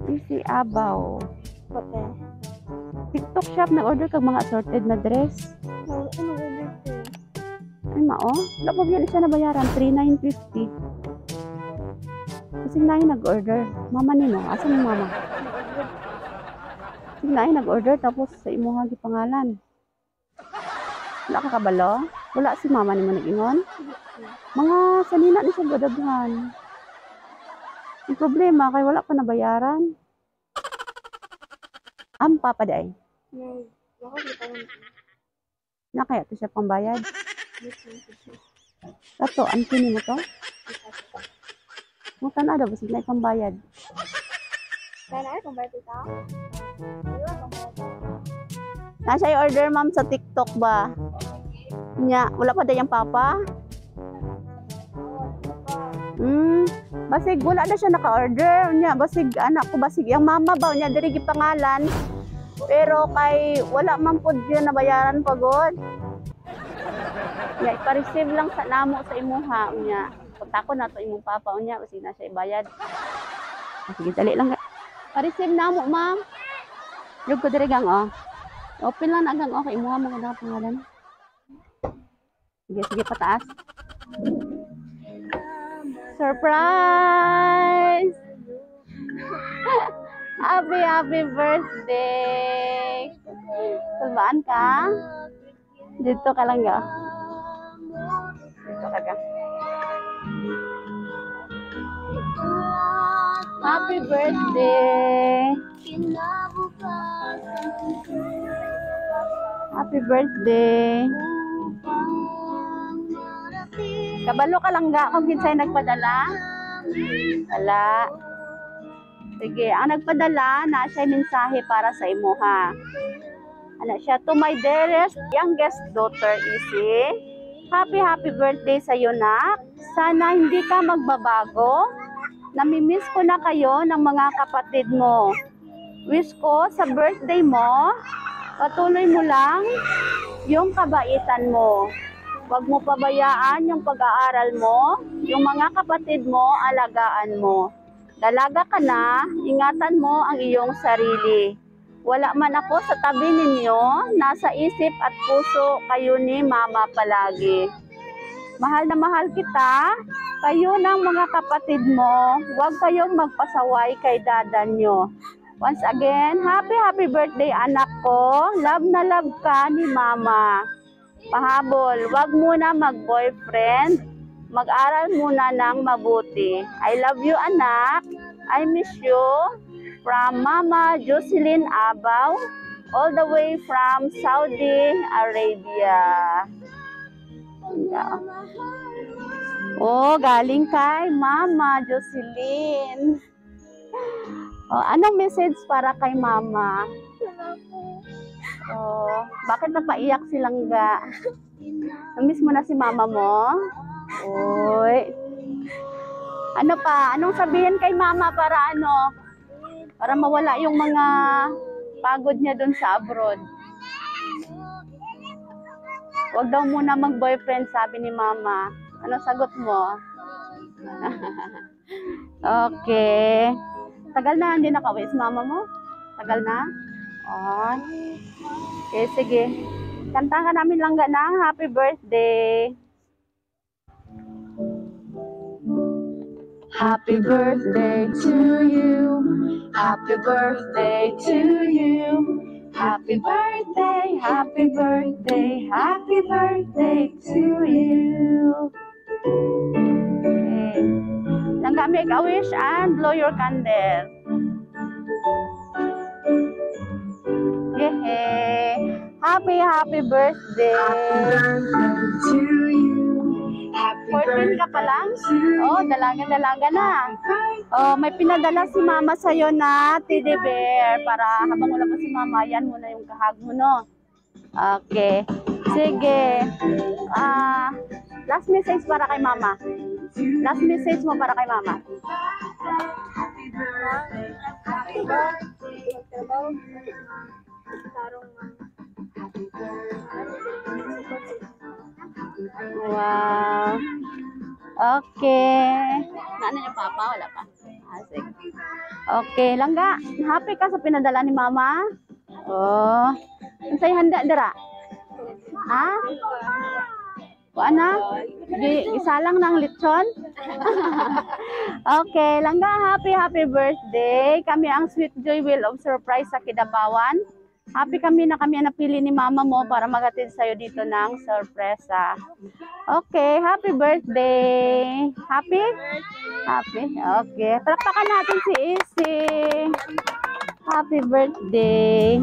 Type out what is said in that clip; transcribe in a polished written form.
Easy Abaw. Pate. TikTok shop, nag-order kag mga assorted na dress. Ano order ko? Ay mao, wala pa biya siya nabayaran, 3,950. Kasi naay nag-order. Mama nimo, asa ni mama? Kasi naay nag-order tapos sa imuha gipangalan. Wala ka kabalo? Wala si mama nimo nag-ingon? Mga sanina ni siya gadaghan. Ang problema kay wala pa nabayaran. Ang papa di ay. Nag, baka di pa man. Na kaya to siya pambayad. Kato, auntie nimo to? Mo tan-aw daw basig naay pambayad. Kaya na kung bayad ito? Ayun, kung bayad. Na siya order, ma'am, sa TikTok ba? Nya, wala pa day ang papa? Basig wala na siya naka-order. Nya, basig anak ko, basig yang mama ba nya diri gipangalan. Pero kay wala man pud yun nabayaran pa gud. Nya, ipa-receive lang sa namo sa imuha nya. Kontakon na to imong papa unya, basig na siya ibayad. Ah, sige, dali lang. Pa-receive namo, ma'am. Lug ko diri gang oh. Open lang na gang oh kay imuha mo kada pangalan. Sige, sige, pataas. Surprise! Happy, happy birthday! Kulbaan ka? Dito ka lang ga. Dito ka ga. Happy birthday! Happy birthday! Kabalo ka lang ga kung kinsay nagpadala? Wala. Sige, ang nagpadala na siya mensahe para sa imuha. Ano siya? "To my dearest youngest daughter, Isi. Happy, happy birthday sa iyo, nak. Sana hindi ka magbabago. Namimiss ko na kayo ng mga kapatid mo. Wish ko sa birthday mo, patuloy mo lang yung kabaitan mo. Huwag mo pabayaan yung pag-aaral mo, yung mga kapatid mo, alagaan mo. Dalaga ka na, ingatan mo ang iyong sarili. Wala man ako sa tabi ninyo, nasa isip at puso kayo ni Mama palagi. Mahal na mahal kita, kayo ng mga kapatid mo, huwag kayong magpasaway kay dada nyo. Once again, happy, happy birthday, anak ko. Love na love ka ni Mama. Pahabol, wag muna mag-boyfriend. Mag-aral muna ng mabuti. I love you, anak. I miss you. From Mama Jocelyn Abaw, all the way from Saudi Arabia." Oh, galing kay Mama Jocelyn. Oh, anong message para kay Mama? Oh, bakit napaiyak si Langga? Namiss mo na si Mama mo? Uy. Ano pa? Anong sabihin kay Mama para ano? Para mawala yung mga pagod niya doon sa abroad. Huwag daw muna mag-boyfriend, sabi ni Mama. Ano sagot mo? Okay. Tagal na hindi nakauwi si Mama mo? Tagal na? Oh. Okay, sige. Kanta ka namin, Langga, ng happy birthday. Happy birthday to you. Happy birthday to you. Happy birthday, happy birthday, happy birthday to you. Okay. Langga, make a wish and blow your candle. Yay! Happy, happy birthday! Happy birthday to you. Happy 14 ka pa lang? to you. Oh, dalaga-dalaga na. Oh, may pinadala si Mama sa'yo na teddy bear para habang wala pa si Mama, yan muna yung kahag mo, no? Okay. Sige. Ah, last message para kay Mama. Last message mo para kay Mama. Happy birthday. Happy birthday. Magtrabaho. Tarong ma. Happy birthday. Wow. Okay. Naano yung papa? Wala pa. Ah, sige. Okay, Langga, happy ka sa pinadala ni Mama? Oh. Unsay handa dira? Ha? Kuan na? Gisalang ng lechon? Okay, Langga, happy, happy birthday. Kami ang Sweet Joy Wheel of Surprise sa Kidapawan. Happy kami na kami ang napili ni mama mo para maghatid sa'yo dito ng sorpresa. Okay, happy birthday. Happy? Happy? Okay. Palakpakan natin si Isi. Happy birthday.